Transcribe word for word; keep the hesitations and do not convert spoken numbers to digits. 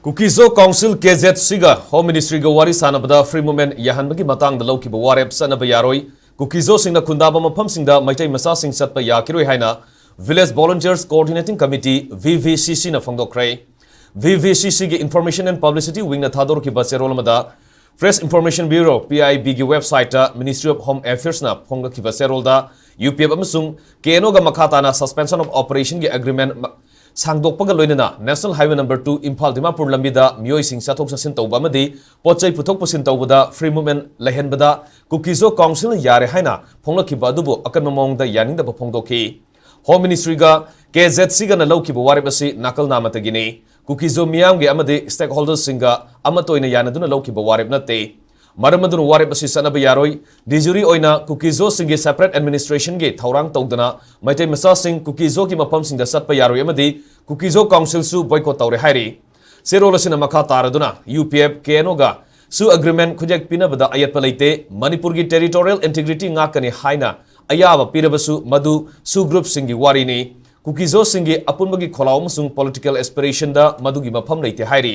ꯀꯨꯀꯤꯖꯣ council ꯀꯦ Z ꯁꯤꯒ home ꯃꯤꯅꯤꯁꯇ꯭ꯔꯤꯒ ꯋꯥꯔꯤ ꯁꯥꯟꯅꯕꯗ ꯐ꯭ꯔꯤ ꯃꯨꯚꯃꯦꯟꯠ ꯌꯥꯍꯟꯕꯒꯤ ꯃꯇꯥꯡꯗ ꯂꯧꯈꯤꯕ ꯋꯥꯔꯦꯞ ꯆꯠꯅꯕ ꯌꯥꯔꯣꯏ꯫ ꯀꯨꯀꯤꯖꯣꯁꯤꯡꯅ ꯈꯨꯟꯗꯥꯕ ꯃꯐꯝꯁꯤꯡꯗ ꯃꯩꯇꯩ ꯃꯆꯥꯁꯤꯡ ꯆꯠꯄ ꯌꯥꯈꯤꯔꯣꯏ ꯍꯥꯏꯅ Village Volunteers Coordinating Committee, V V C C ꯅ ꯐꯣꯡꯗꯣꯛꯈ꯭ꯔꯦ꯫ V V C C ꯒꯤ Information and Publicity Wing ꯅ ꯊꯥꯗꯣꯔꯛꯈꯤꯕ ꯆꯦꯔꯣꯜ ꯑꯃꯗ Press Information Bureau, P I B ꯒꯤ website ꯇ Ministry of Home Affairs ꯅ ꯐꯣꯡꯂꯛꯈꯤꯕ ꯆꯦꯔꯣꯜꯗ, U P F ꯑꯃꯁꯨꯡ K N O ꯒ ꯃꯈꯥ ꯇꯥꯅ Suspension of Operation ꯒꯤ agreement ꯃ-, ꯁꯥꯡꯗꯣꯛꯄꯒ ꯂꯣꯏꯅꯅ National Highway number two Imphal Dimapur ꯂꯝꯕꯤꯗ ꯃꯤꯑꯣꯏꯁꯤꯡ ꯆꯠꯊꯣꯛ ꯆꯠꯁꯤꯟ ꯇꯧꯕ ꯑꯃꯗꯤ ꯄꯣꯠ ꯆꯩ ꯄꯨꯊꯣꯛ ꯄꯨꯁꯤꯟ ꯇꯧꯕꯗ free movement ꯂꯩꯍꯟꯕꯗ ꯀꯨꯀꯤꯖꯣ ꯀꯥꯎꯟꯁꯤꯜꯅ ꯌꯥꯔꯦ ꯍꯥꯏꯅ ꯐꯣꯡꯂꯛꯈꯤꯕ ꯑꯗꯨꯕꯨ ꯑꯀꯟꯕ ꯃꯑꯣꯡꯗ ꯌꯥꯅꯤꯡꯗꯕ ꯐꯣꯡꯗꯣꯛꯈꯤ꯫ ꯍꯣꯝ ꯃꯤꯅꯤꯁꯇ꯭ꯔꯤꯒ ꯀꯦ ꯖꯦꯠ ꯁꯤꯒꯅ ꯂꯧꯈꯤꯕ ꯋꯥꯔꯦꯞ ꯑꯁꯤ ꯅꯥꯀꯜ ꯅꯥꯝꯃꯇꯒꯤꯅꯤ꯫ ꯀꯨꯀꯤꯖꯣ ꯃꯤꯌꯥꯝꯒꯤ ꯑꯃꯗꯤ stakeholderꯁꯤꯡꯒ ꯑꯃꯠꯇ ꯑꯣꯏꯅ ꯌꯥꯅꯗꯨꯅ ꯂꯧꯈꯤꯕ ꯋꯥꯔꯦꯞ ꯅꯠꯇꯦ꯫ ꯃꯔꯝ ꯑꯗꯨꯅ ꯋꯥꯔꯦꯞ ꯑꯁꯤ ꯆꯠꯅꯕ ꯌꯥꯔꯣꯏ꯫ De jure ꯑꯣꯏꯅ ꯀꯨꯀꯤꯖꯣꯁꯤꯡꯒꯤ separate administrationꯒꯤ ꯊꯧꯔꯥꯡ ꯇꯧꯗꯅ ꯃꯩꯇꯩ ꯃꯆꯥꯁꯤꯡ ꯀꯨꯀꯤꯖꯣꯒꯤ ꯃꯐꯝꯁꯤꯡꯗ ꯆꯠꯄ ꯌꯥꯔꯣꯏ ꯑꯃꯗꯤ ꯀꯨꯀꯤꯖꯣ ꯀꯥꯎꯟꯁꯤꯜꯁꯨ boycott ꯇꯧꯔꯦ ꯍꯥꯏꯔꯤ꯫ ꯆꯦꯔꯣꯜ ꯑꯁꯤꯅ ꯃꯈꯥ ꯇꯥꯔꯗꯨꯅ U P F, K N O ꯒ ꯁꯨ agreement ꯈꯨꯌꯦꯛ ꯄꯤꯅꯕꯗ ꯑꯌꯦꯠꯄ ꯂꯩꯇꯦ꯫ ꯃꯅꯤꯄꯨꯔꯒꯤ territorial integrity ꯉꯥꯛꯀꯅꯤ ꯍꯥꯏꯅ ꯑꯌꯥꯕ ꯄꯤꯔꯕꯁꯨ ꯃꯗꯨ ꯁꯨ groupꯁꯤꯡꯒꯤ ꯋꯥꯔꯤꯅꯤ꯫ ꯀꯨꯀꯤꯖꯣꯁꯤꯡꯒꯤ ꯑꯄꯨꯟꯕꯒꯤ ꯈꯣꯜꯂꯥꯎ ꯑꯃꯁꯨꯡ political aspirationꯗ ꯃꯗꯨꯒꯤ ꯃꯐꯝ ꯂꯩꯇꯦ ꯍꯥꯏꯔꯤ꯫